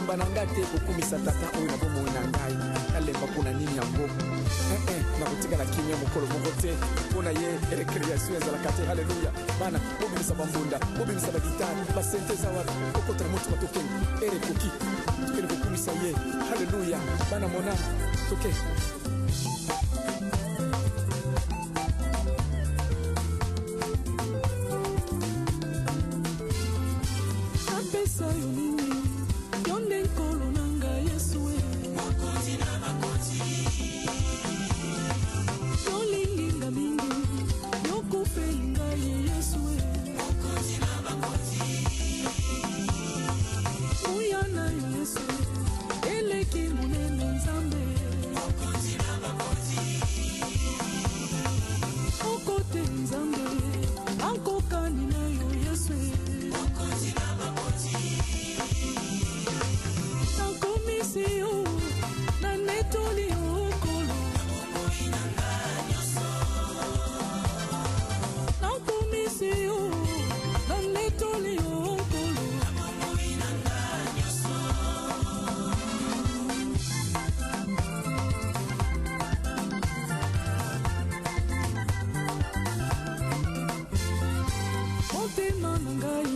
Nakolemba na ngai te kokumisa Tata oyo na bomoi na ngai. Nalemba mpo na nini yango? Eh, eh, nakotikala kimia mokolo moko te mpo na ye. Recreation ezalaka te. Haleluya! Bana, bobimisa bambunda, bobimisa bagitare, basente eza wapi? Okota na motuka, tokende. Ere ekoki, tokende kokumisa ye. Haleluya! Bana mona, toke. Napesa yo nini, yo nde nkolo na ngai Yesu e. Mokonzi na bakonzi. Yolingi nga mingi, yokufeli ngai Yesu e. Mokonzi na bakonzi. Nguya na yo Yesu eleki monene Nzambe. Mokonzi na bakonzi. Moko te Nzambe akokani na yo Yesu e. Mokonzi na bakonzi. Nakomisi yo, nanetoli yo Nkolo. Bomoi na nga nyonso. Nakomisi yo, nanetoli yo Nkolo. Bomoi na nga nyonso. Motema na ngai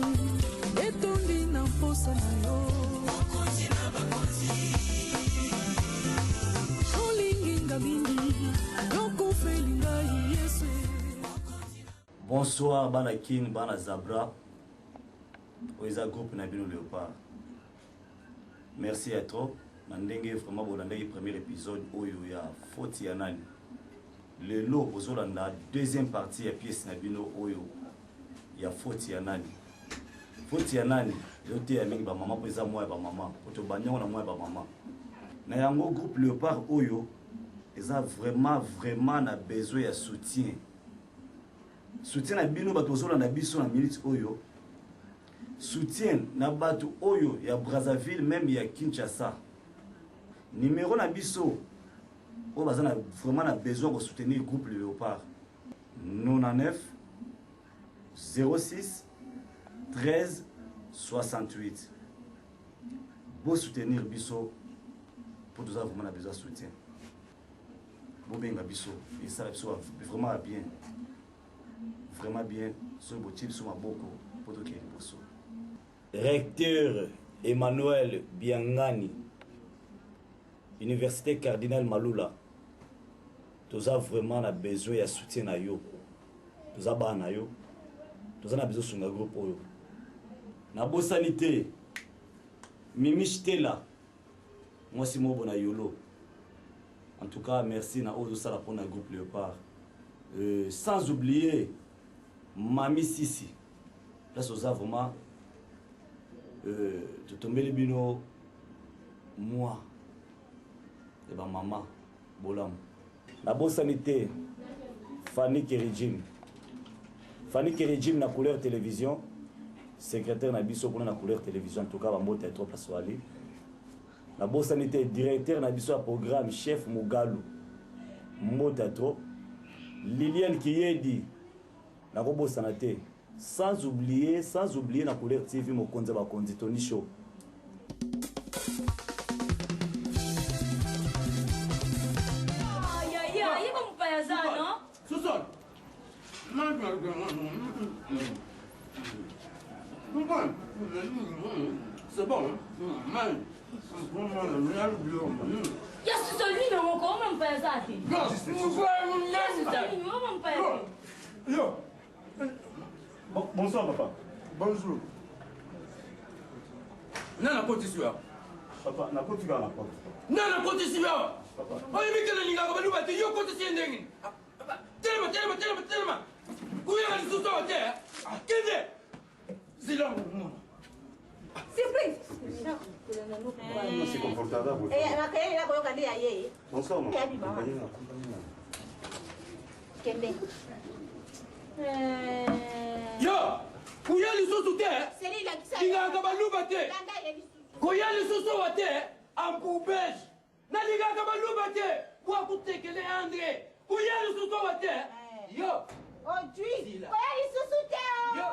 etondi na mposa na yo. Mokonzi na bakonzi. Olingi nga mingi, yokufeli ngai Yesu. Bonsoir bana Kin, bana Zabra. Oyo eza groupe na bino Leopard. Merci ya trop na ndenge vraiment bolandaki premier épisode oyo ya faute ya nani. Lelo bozolanda deuxième partie ya pièce na bino oyo ya faute ya nani. Faute ya nani ezoteya mingi bamama mpo eza mwa ya bamama mpo tobandi yango na mwa ya bamama. Na yango groupe Leopard oyo eza vraiment vraiment na besoin ya soutien. Soutien na bino bato bozolanda biso na minute oyo, soutien na bato oyo ya Brazzaville meme ya Kinshasa. Numero na biso oyo baza na vraiment na besoin ko soutenir groupe le Léopard 99 06 13 68. Bo soutenir biso po toza vraiment na besoin ya soutien. Bobenga biso, esala biso vraiment bien, vraiment bien soki botie biso maboko po tokende liboso. Recteur Emmanuel Biangani, Université Cardinal Malula, toza vraiment na besoin ya soutien na yo. Toza bana na yo, toza na besoin sunga groupe oyo. Nabosani te Mimi Stella, mwasi moko na yolo. En tout cas, merci na oyo ozosala mpona groupe Léopard. Sans oublier Mami Sisi, place oza vraiment totombeli bino moi ya ba mama bolamu. Nabosani te Fanny Kerijim, Fanny Kerijim na couleur télévision, secrétaire na biso kuna na couleur télévision. En tout cas bambote ya trop place wali. Nabosani te directeur na biso ya programme chef Mugalu, mbote ya trop. Liliane Kiyedi nakobosana te, sans oublier, sans oublier na couleur TV mokonzi ya bakonzi Tony Show. C'est bon. Ya susoli na moko oma mpaya za te. Ya susoli oma mpaya te. Yo. Bonsoir papa. Bonjour. Nana kotisi yo. Papa, nakoti kaka na porte. Nana kotisi yo. Oyebi ke nalingaka baluba te, yo kotisi ye ndenge. Telema, telema, telema, telema. Kuyaka lisusu awa te. Kende. Zela mona. Surprise. C'est confortable. Eh, makelele na koyoka nde ya ye. Bonsoir maman. Ya bima. Kende. Yo, kuya lisusu te. Seli lakisa. Lingaka baluba te. Landa ye lisusu. Koya lisusu awa te. Ampubege. Nalingaka baluba te. Bwakutekele Andre. Koya lisusu awa te. Yo. Ojui. Koya lisusu te. Yo.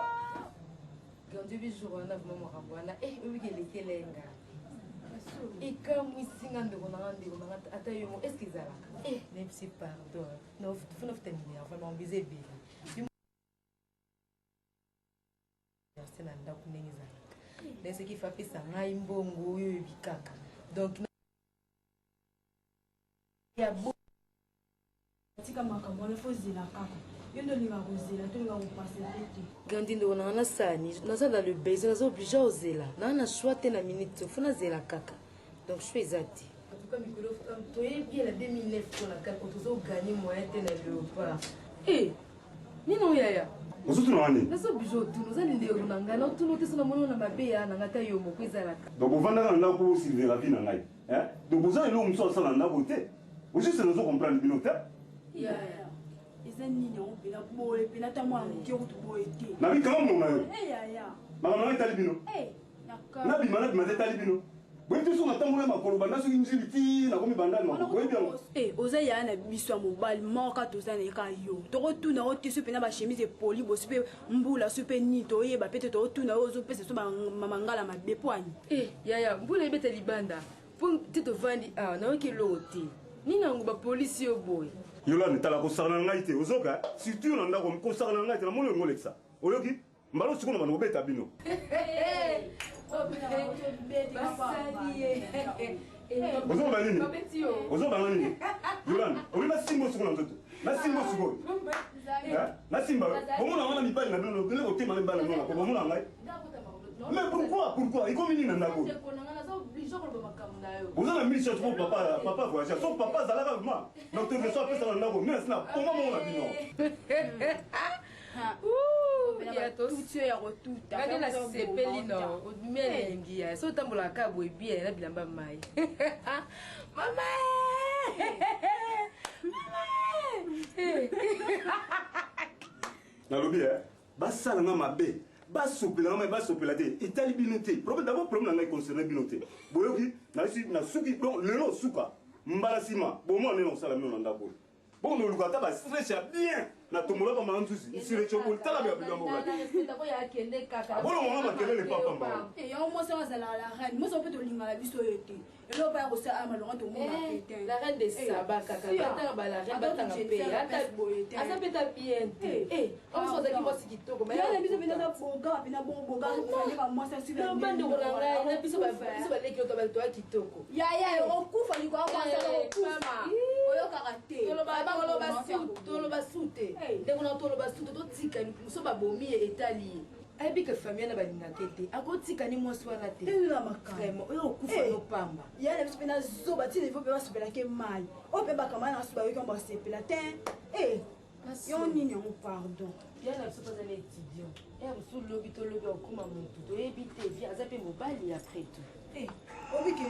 Gandhi jour wana vraiment makambo wana eh oyebi ke elekelenga. Ekamwisi nga ndeko na nga, ndeko na nga, ata yo moko, est-ce que ezalaka? Eh, nayebisi pardon, funa futa minerval, makambo eza ebele. Verse na ndako ndenge ezalaka. Donc soki fa apesa ngai mbongo oyo oyebi kaka. Donc ya bo Tika makambo wana, fo zela kaka. Yo nde olingaka kozela te, olingaka kopasente te. Gandi ndeko na nga, nasala nini? Naza dans le besoin, naza oblige ozela. Naa na choix te na minute, fo nazela kaka. Donc choix eza te. En tout cas mikolo toyebi na 2009 mpo na kaka tozoganye moyen te na Léopard. Eh, nini oyo yaya? Ozotuna nga nini? Naza oblige otuna, oza ndeko na ngai, naotuna te so namoni na mabe ya na ngai ata yo moko ezalaka. Donc bovandaka na ndako osilvera vie na ngai. Donc boza eloko mosusu asala na ndako te. Juste nazo comprendre bino te. Yaya, eza nini yango mpena boye mpena ata mwana moke kutu boye te. Nabi kanga mongo na yo. Eh, yaya. Makambo na ngai etali bino. Eh, Nabima nabima te etali bino. Boyebi te soki natambola makolo banda soki nzili ti nakomi bandali makolo boyebi yango. Eh, oza yaya na biso ya mobali moko kaka toza na ye kaka yo. Tokotuna yo te soki mpena bachemise epoli bosi mpe mbula soki mpe nini toyeba mpe te tokotuna yo ozopesa biso mangala mabe mpo ani. Eh, yaya, mbula ebeta libanda. Po te tovandi awa nayoki eloko te. Nini yango ba polisi yo boye? Yolande, tala kosakana na ngai te, ozoka? Surtout yo na ndako, kosakana na ngai te, namoni olingi olekisa. Oyoki? Mbala oyo sikoyo na banda kobeta bino. Basali ye. Ozoloba nini? Ozoloba nga nini? Yolande, olingi nasimba yo sikoyo na nzoto? Nasimba yo sikoyo? Nasimba yo? Bomona nga na mibali na bino, bino kotema na mibali na bino na bomona ngai? Mais pourquoi? Pourquoi? Ekomi nini na ndako? Boza na mille chance po papa papa voyage. So papa azalaka vraiment na autorisation apesa na ndako, mais na poma moko na bino. Tuti ya kotuta. Nga nde nasepeli no, obimi elengi ya. So otambolaka kaka boye bien na bilamba mai. Mama! Mama! Nalobi eh, basala nga mabe, basopela nga mai, basopela te, etali bino te. Problème d'abord, problème na ngai concerne bino te. Boyoki, nayesi nasuki donc lelo suka mbala nsima bomona ndenge nakosala bino na ndako oyo. Bongo noluka ata ba stress ya bien na tombola ba mama nzuzi nsire choko tala ba bilamba oka. Bolongo nga makelele papa mba. Eh, yango mwasi yango azalaka la reine, mwasi yango mpe tolingaka biso ye te. Eloko mpe ya kosala awa malonga tomona mpe te. La reine de Saba kaka batanga ba la reine batanga mpe ata aza mpe ta bien te. Eh, omo azalaki mwasi kitoko mais ya na biso mpe naza boga mpe na bongo boga fanye ba mwasi ya suka. Bandeko na ngai na biso biso baleki oyo toya kitoko. Yaya okufa likolo ya mwasi okufa. Oyokaka te. Toloba su te. Ndeko na toloba su te totika moso babomi ye etali ye. Ayebi ke famille na balingaka ye te. Akotika ni mwasi wana te. Vraiment oyo okufa no pamba. Yaya na biso mpe na zoba ti niveau mpe basopelaki mai. Oyo mpe bakamara na biso bayoki yango basepela te. Eh, yo nini yango pardon. Yaya na biso mpe aza na étudiant. Ya mosusu lobi to lobi akokoma motu toyebi te vie aza mpe mobali après tout. Eh, obi ke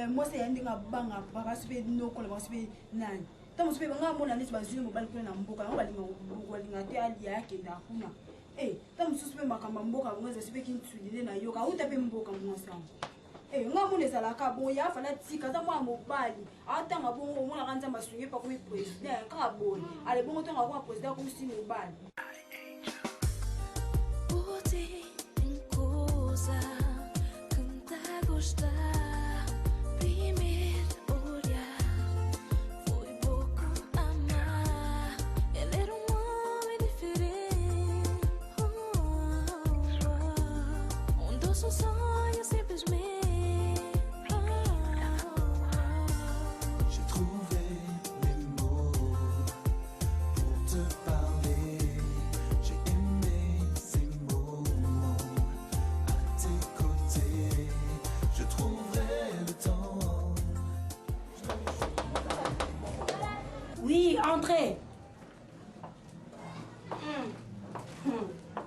mwasi ya ndenge abanga bakasi mpe noko na bakasi mpe nani ntango mosusu mpe banga amona neti bazwi mobali kuna na mboka yango balinga te alia akenda kuna. Eh, ntango mosusu mpe makambo ya mboka yango ezali mpe kintsuli nde nayoka auta mpe mboka mwasi yango. Eh, nga mona ezalaka bongo ya afanda tika aza mwana mobali atanga bongo omonaka nzambe asungi mpe akomi président kaka boye ale bongo ntango akoma président akomi si mobali. J'ai trouvé les mots pour te parler. J'ai aimé ces moments à tes côtés. Je trouverai le temps. Oui, entrez.